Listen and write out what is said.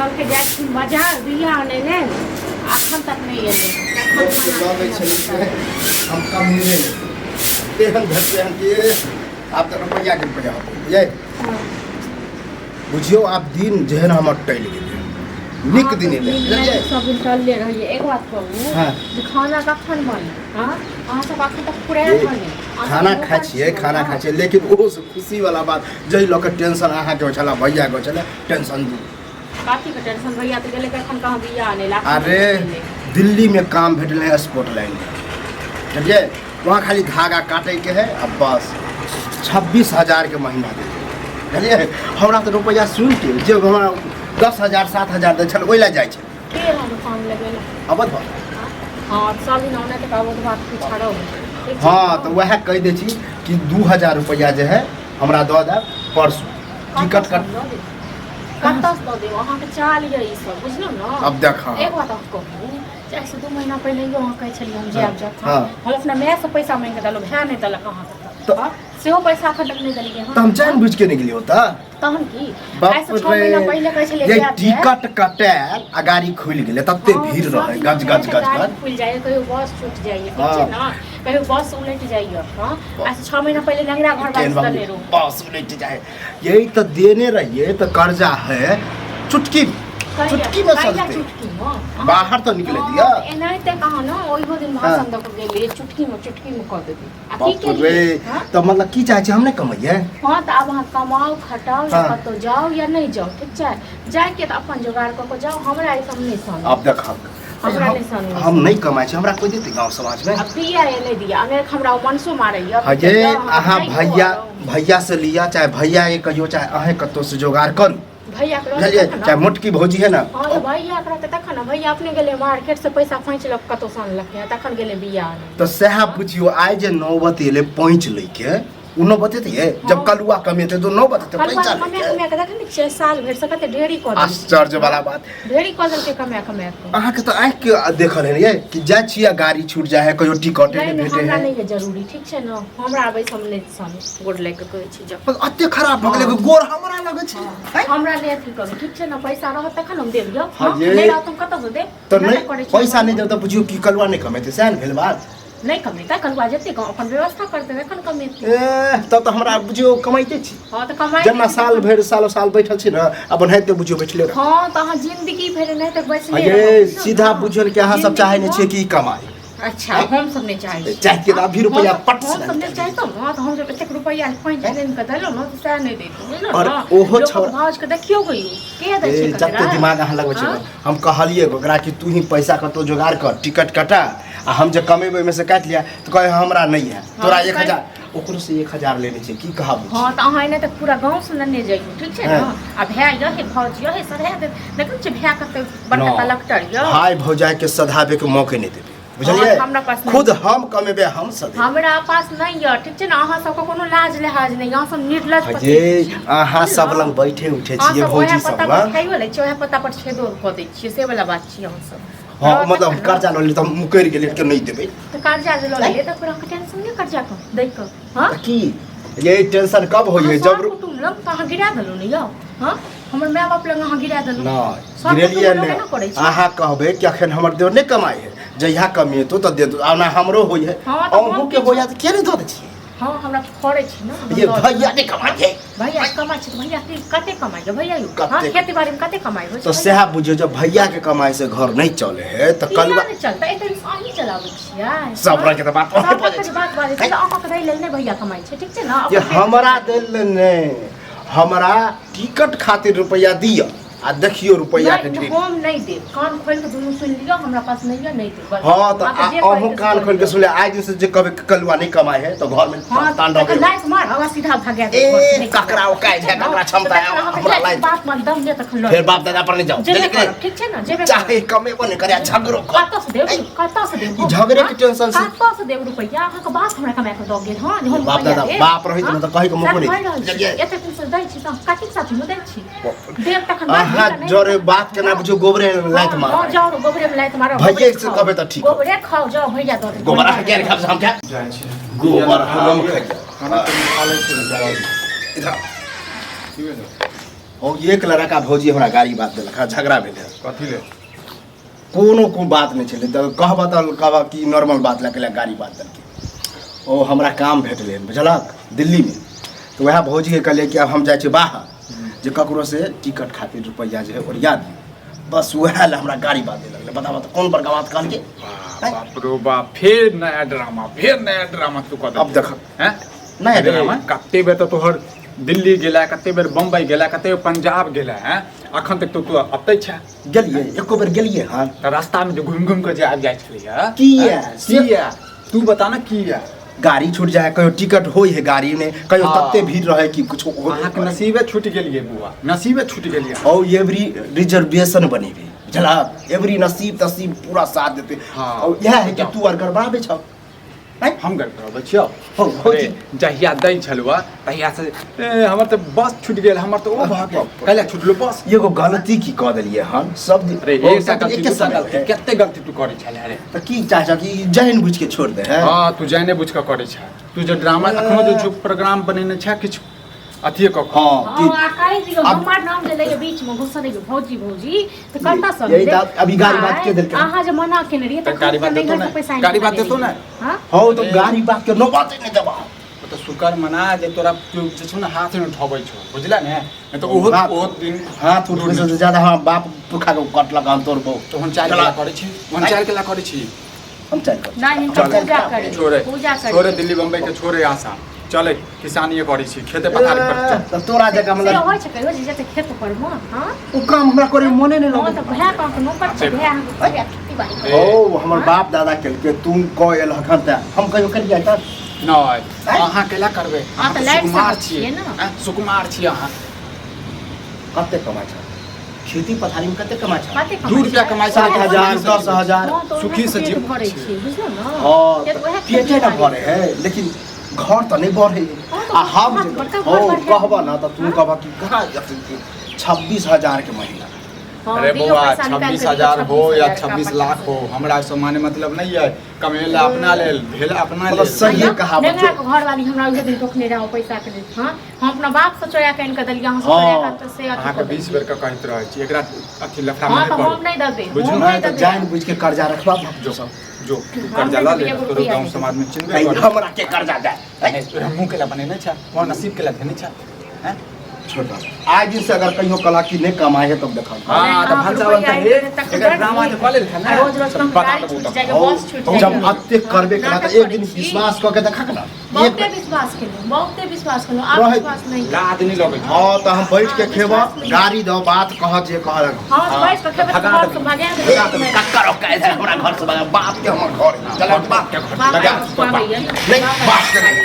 कहलकै जाइ छी बाजार बिया आनै लेल, अखन तक नहि एलै। कखन खाना लगै छलै से हम कमेबे नहि एहन भेटलै हन कि आब तऽ रुपैआ के रुपैआ होतै, बुझलियै? बुझियौ आब दिन जेहन हमर टलि गेलै, नीक दिन एलै, बुझलियै? सब दिन टलले रहैए। एक बात कहू जे खाना कखन बनी? हँ, अहाँ सब अखन तक पुरायल बनी? खाना खाइ छियै, खाना खाइ छियै, लेकिन ओहोसँ खुशीवला बात जाहि लऽ कऽ टेंशन अहाँके होइ छलै, भैयाके होइ छलै टेंशन दूर। कथीके टेंशन? भैया तऽ गेलै कखन कहाँ बिया आनै लए। अरे दिल्लीमे काम भेटलै है स्पोर्ट लाइनमे, बुझलियै? वहाँ खाली धागा काटैके है आ बस 26,000के महीना देतै, बुझलियै? हमरा तऽ रुपैआ सुनिके जे हमरा 10,000 7,000 दै छल, ओहि लए जाइ छै। के अहाँके काम लगेलक? अबत भऽ हँ, सब दिन औने तऽ अबत बात पीछा रहू, ठीक छै? हँ, तऽ वएह कहि दै छी कि 2,000 रुपैआ जे है हमरा दऽ देब परसू टिकट कट। कतऽसँ दऽ देब? अहाँके चाल यऽ ई सब, बुझलहुँ ने? अब देख। एक बात अहाँ कहू, जे आइसँ 2 महीना पहिलैयो अहाँ कहै छलियै हम जायब जखन, हम अपना मायसँ पैसा माँगि कऽ देलहुँ, भाय नहि देलक अहाँके तऽ- हँ, सेहो पैसा एखन तक नहि देलियै। तऽ हम जानि बुझि के नहि गेलियै ओतऽ। तहन की? बाप आइसँ 6 महीना रे, पहिले कहै छलियै ये जायब जायब। टिकट कटायल आ गाड़ी खुलि गेलै, तते भीड़ सब रहै दिन गज गज गज गाड़ी गज। खुलि जाइए, कहियो बस छूटि जाइए, ठीक छै ने? कहियो बस उलटि जाइए। हँ, आइसँ 6 महीना पहिले नंगरा घर ट्रेन बारिश देने रहू। बस उलटि जाइ, यही तऽ देने रहियै तऽ कर्जा है चुटकी चुटकी में कहिया? सजते। चुटकी मे बाहर तऽ निकले दिअ। एनाहिते कहाँ ने, ओहियो दिन भाषण दऽ कऽ गेलियै, चुटकी मे चुटकी मे कऽ देबै। आ की बाप रे। केलियै? हँ? तऽ मतलब की चाहै छी, हम नहि कमैयै? हँ, तऽ आब अहाँ कमाउ खटाउ या कतहु जाउ या नहि जाउ, ठीक छै? जाइके तऽ अपन जोगाड़ कऽ कऽ जाउ, हमरा ई सब नहि समझ। आब देखब। हमरा नहि समझ। हम नहि कमाइ छी, हमरा कोइ देतै गाँव समाजमे? आब दिया या नहि दिया, अनेक हमरा ओ मनसो मारैया। हजे अहाँ भैया भैया से लिअ, चाहे भैया के कहियो, चाहे अहें कतहु से जोगाड़ करू। भैया के रहतै बुझलियै? तखन ने। चाहे मोटकी भौजी है ने। हँ, तऽ भैया के रहतै तखन ने। भैया अपने गेलै मार्केट से, पैसा फाँचि लक कतहु से अनलकै, तखन गेलै बिया आनै। तऽ सएह बुझियौ, आइ जे नौबत एलै पैंच लैके, ओ नौबत एतै जब कलुआ कमेतै तऽ नौबत एतै कलुआ पैंचा कमे लैके। कमे के देखै ने छियै, साल भरि से कते ढेरी कऽ देलकै। आश्चर्य वाला बात। ढेरी कऽ देलकै कमे कमे के। अहाँके तऽ आँखि के देखल है ये कि जाइ छियै गाड़ी छूट जाइ है, कहियो टिकटे नहि नहि नहि भेटे हमरा है। नहि यऽ जरूरी, ठीक छै ने? हमरा आबै से हम नहि सन गोड़ लागि कऽ कहै छी जब पर एते खराब भऽ गेलै कि गोड़ हमरा लगै छै हैं? हमरा नहि अथी करू, ठीक छै ने? पैसा रहत तखन हम देब यौ। हँ, हँ, ये- नहि रहत हम कतऽसँ देब? तऽ नाटक नहि करै छी। पैसा नहि देब तऽ बुझियौ कि कलुआ नहि कमेतै, सएह ने भेल बात? नहि कमेतै कलुआ, जते अपन व्यवस्था करतै तखन कमेतै। ए तब तऽ हमरा बुझियौ कमाइते छी। हँ, तऽ कमाइ जेना साल भरि सालो साल बैठल छी ने, अपन हेतै बुझियौ बैठले रह। हँ, तऽ अहाँ जिंदगी भरि नहि तऽ बैसले ये रहब, बुझलहुँ सीधा ने? बुझियौ ने कि अहाँ सब चाहै नहि छियै कि ई कमाइ। अच्छा, हम सब नहि चाहै छी। चाहतियै तऽ अभी रुपैआ पट हम सब नहि चाहितहुँ ने, तऽ हम जब एतेक रुपैआ पाँच आनि कऽ देलहुँ ने, तऽ सएह नहि दैतहुँ, बुझलहुँ और ने? ओहो लोकक छौड़ा- भाउज के देखियौ गयो के दै छै ए, ककरा? जते दिमाग अहाँ लगबै छै। हँ? हम कहलियै ओकरा कि तू ही पैसा कतौ जोगाड़ कर, टिकट कटा आ हम जे कमेबै ओहिमे से काटि लिअ, तऽ कहै हमरा नहि है तोरा। 1,000 ओकरो से 1,000 लेने छै, की कहब? हँ, तऽ अहाँ एने तऽ पूरा गाँव से लेने जइयौ, ठीक छै ने? हँ। आ भाय यऽ हे, भाउज यऽ हे, सधा देत। देखै छियै भाय कते बड़का न। कलक्टर यऽ। भाय भौजाइ के सधाबे के मौके नहि देबै, बुझलियै? हँ, हमरा पास नहि। खुद हम कमेबै, हम सधेबै। हमरा पास नहि यऽ, ठीक छै ने? अहाँ सबके कोनो लाज लिहाज नहि, अहाँ सब निर्लज जे पति छी। अहाँ सब लग बैठे उठे अहाँ छियै सब ओएह भौजी सब पत्ता पर लग। खाइयो लै छियै, ओएह पत्ता पर छेदो कऽ दै छियै, से वाला बात छियै अहाँ सब। हँ, रहत मतलब हम तखन ने। कर्जा लऽ लेली तऽ हम मुकरि गेलियै कि नहि देबै। तऽ कर्जा जे लऽ लेलियै तऽ फेर अहाँके टेंशन नहि कर्जा के दै के? हँ। तऽ की ये टेंशन कब होइए? अहाँ जब सर कुटुम्ब लग तऽ अहाँ गिरा देलहुँ ने यौ? हँ, हमर माय बाप लग अहाँ गिरा देलहुँ। नहि सर गिरेलियै कुटुम्ब लग एना नहि। करै छै? अहाँ कहबै कि अखन हमर देवर नहि कमाइ है, जहिया कमेतो तऽ दे दो। ओना हमरो होइ है। हँ, तऽ हम अहूँके किछु- होइ है तऽ किया नहि दऽ दै छियै? हँ, हमरा फड़ै छी ने हम ये दऽ देब। भैया नहि कमाइ है। भैया कमाइ छै तऽ भैया के कते कमाइ है भैया यौ? हँ? कते? खेती बाड़ी में कते कमाइ होइ छै तऽ भैया? सएह बुझियौ, जब भैया के कमाइ से घर नहि चले है तऽ किया कलुआ नहि चलतै? एते अहीं चलाबै छियै। सब हँ? रंग के तऽ बात सब अहीं रंग बजै के बात बाजै छै, तऽ अहाँके दै लेल नहि भैया कमाइ छै, ठीक छै ने? जे अपन पेट हमरा दै लेल नहि, हमरा टिकट खातिर रुपैआ दिअ आ देखियौ रुपैआ के नहि ढेरी। हम नहि देब। कान खोलि कऽ दुनू सुनि लिअ, हमरा पास नहि यऽ, नहि देब बस। हँ, तऽ अहाँके जे अहूँ कहैके से कान कऽ खोलि के लिअ। सुन ले, आइ दिन से जे कहबै कि कलुआ नहि कमाइ है तऽ घर में हँ, तांडव तखन लाइत मारब आ सीधा भगा देब ए, घर से, नहि ककरा करब। ओकाय ठीक छै छै, ने? ककरा क्षमता तऽ है, तखन अहाँके हमरा जाइ छी लाइत। बाप मन दम यऽ तखन लऽ फेर बाप दादा पर नहि जाउ। जेबे बुझलियै कि करब, ठीक छै ने? जेबे नहि? चाहे कमेबो नहि करे आ झगड़ो कर। कतऽ से देब? कतऽ से देब? ई झगड़े के टेंशन से- कतऽ से देब रुपैआ? अहाँके बाप हमरा कमा कऽ दऽ गेल हँ जे हम बाप रुपैआ दादा देब? बाप रहैत ने हँ? तऽ कहैके मौको सएह नहि। कहि रहल छी। बुझलियै? एते दिन से दै छी तऽ कथी साथी मे दै छी? देब तखन बात अहाँ भेल ने? जरे बात केना बुझियौ, गोबरे लाइत हँ, मारब। जाउ गोबरे मे लाइत मारब। भैये गोबरे से खाउ। कहबै तऽ ठीक। गोबरे खाउ जाउ, भैया दऽ देत। गोबर अहाँ किया नहि खाब, हम खायब। जाइ छी। गोबर हम खाइए। खाना कनि खा लै छी ने, जाइ छी। इधर की भेलै? ओ एक लड़का भौजी हमरा गाड़ी बात देलक हँ, झगड़ा भेलै हँ। कथी ले कोनो कोनो बात नहि छलै तऽ कहबह तऽ कहबह कि नॉर्मल बात लए के गाड़ी बात देलकै ओ हमरा काम भेटलै हन बुझलक दिल्लीमे तऽ वएह भौजीके कहलियै कि आब हम जाइ छी बाहर जे ककरोसँ टिकट खातिर रुपैआ जे है ओरिया दियौ बस वएह लए हमरा गाड़ी बात दे लगलै बताबऽ तऽ कोन बड़का बात कहलियै बाप रो बाप फेर नया ड्रामा फेर नया ड्रामा तू कऽ अब देख हैं नया अरे, ड्रामा कते बेर तऽ तोहर दिल्ली गेला कते बेर बम्बई गेला कते बेर पंजाब गेला हैं अखन तक तो तू अतै छै गेलियै एको बेर गेलियै हन तऽ रास्तामे जे घुमि घुमि कऽ जे आबि जाइ छलैया किया? किया तू बता ना किया गाड़ी छूट जाए कहियो टिकट होइ है गाड़ी में कहियो तते भीड़ रहे कि कुछ अहाँके नसीबे छूटि गेलियै बुआ नसीबे छूटि गेलियै और एवरी रिजर्वेशन बनेबे बुझला एवरी नसीब तसीब पूरा साथ देते हाँ। और इएह है कि तू आर गड़बड़ाबे छौ हम गड़बड़ाबै छियौ हो अरे, जहिया दै छलुआ तहिया से ए, हमर तऽ बस छूटि गेल हमर तऽ ओ भऽ गेल कैला छुटलो बस एगो गलती की कऽ देलियै हन सब दिन अरे ओ, एकटा सब दिन गलती एके दूटा समय गलती है। कते गलती तू करै छले रे तऽ की चाहै छौ कि जानि बुझि के छोड़ दे है हँ तू जाने बुझि कऽ करै छह तू जे ड्रामा एखनो जे छौ प्रोग्राम बनेने छह किछु अथिए कऽ कऽ हँ हँ, आ कहै छी अब- हमर नाम जे लैके बीच में घुसऽ दैके भौजी भौजी तऽ कतऽ सँ यही तऽ अभी गाड़ी बात के देलकै? अहाँ जे मना केने रहियै तऽ तखन गाड़ी बात तऽ देतौ नैहर ने? से पैसा गाड़ी बात देतौ ने? हँ हौ तऽ गाड़ी बात के नौबते नहि देबा ओ तऽ शुक्र मना जे तोरा केओ जे छौ ने हाथ नहि उठबै छौ बुझले ने नहि तऽ ओहो हाथ- ओहो दिन हाथ उठबै से ज्यादा हमरा बाप पुखा के कटलक हन तोर बहु तोहन चारि केला करै छी ओहन चारि केला करै छी हम चारि करै छी। नहि हिनकर चल। पूजा करी छोड़े पूजा करी छोड़े दिल्ली बम्बई के छोड़े आशा चले किसानिए करै छी खेते पथारी पर चल। तऽ तोरा जकाँ से मतलब होइ छै कहियो जे जेतै खेत पर मे हँ ओ काम हमरा करे मोने नहि हँ लगै तऽ भए कऽ नौकर छै भए अहाँके पूजा खेती बाड़ी ए, ओ हमर बाप दादा केलकै तू कऽ एलहक हन तऽ हम कहियो केलियै तऽ नहि अहाँ केला करबै अहाँ तऽ तऽ लाइट सुकुमार साहब छियै छियै ने। आँय, सुकुमार छियै अहाँ कते कमाइ छ खेती पथारी में कते कमाइ छ कते दू रुपया कमाइ छै। 7,000 10,000 सुखी से जीव भरै छी बुझलौ ने हाँ किया तऽ उएह पेटे खेती ने बाड़ी भरे है लेकिन घर तऽ नहि बढ़े है हाँ, तऽ आ हम बड़का जे बड़का घर हो बढ़े। कहबह ना तऽ तू कहबह कि कहाँ 26,000 के महीना हाँ, अरे दियौ बौआ पैसा निकालि छब्बीस कऽ दियौ, हजार हो या 26,000 का 26 पचास लाख हो हमरा से माने मतलब नहीं है कमेला अपना लेल भेल अपना मतलब लेल सही भैया, कहावत नेंगरा छै। के घरवाली हमरा उहे दिन टोकने रहे पैसा के लेल हाँ हम अपना बाप से चोरा के आनि के देलियै अहाँ से हाँ। चोरा के से अथी अहाँके कऽ 20 देलियै। बेर के कहैत रहै छी एकरा अथी लफड़ा में हाँ नहि तऽ हम पड़ू नहि देबै बुझू हम नहि नहि तऽ देबै जानि बुझि के कर्जा रखबा जो सब जो तू हम कर्जा नहि लऽ देबै, ले एगो तोरो रुपैआ गाँव नहि समाज में चिन्हबे नहीं करू हमरा के कर्जा दे नहीं तोरा मुँह केला बनेने छै वहाँ नसीब केला धेने छै हैं छोड़ आज दिन से अगर कहियो कला की नहीं कमाए है तब देखा हाँ, तऽ अहाँके भनसा रुपैआ बनता आबि हे, गेलै तखन एकर ड्रामा जे कऽ लेलखिन ने, आ रोज रोज तऽ बता गाड़ी देबौ छूटि तऽ। जाइए बस छूटि जब जाइए अते करबे कला नाटक तऽ एक करै दिन छी। विश्वास कऽ के देखा ना बहुते विश्वास केलहुँ बहुते विश्वास केलहुँ आब रहै- विश्वास नहि लाज नहि लगै छौ हाँ तऽ हम बैठ के हाँ, खेबऽ विश्वास नहि। गाड़ी दो बात कह जे कह हाँ तऽ बैठ कऽ खेबै तऽ भगा घर से देबै। भगा देबै कक्कर ओका इधर हमरा घर से भगा बाप के हमर घर है। चल बाप के घर बाप लगा आबि खुआबैए नहीं बाप के नहीं।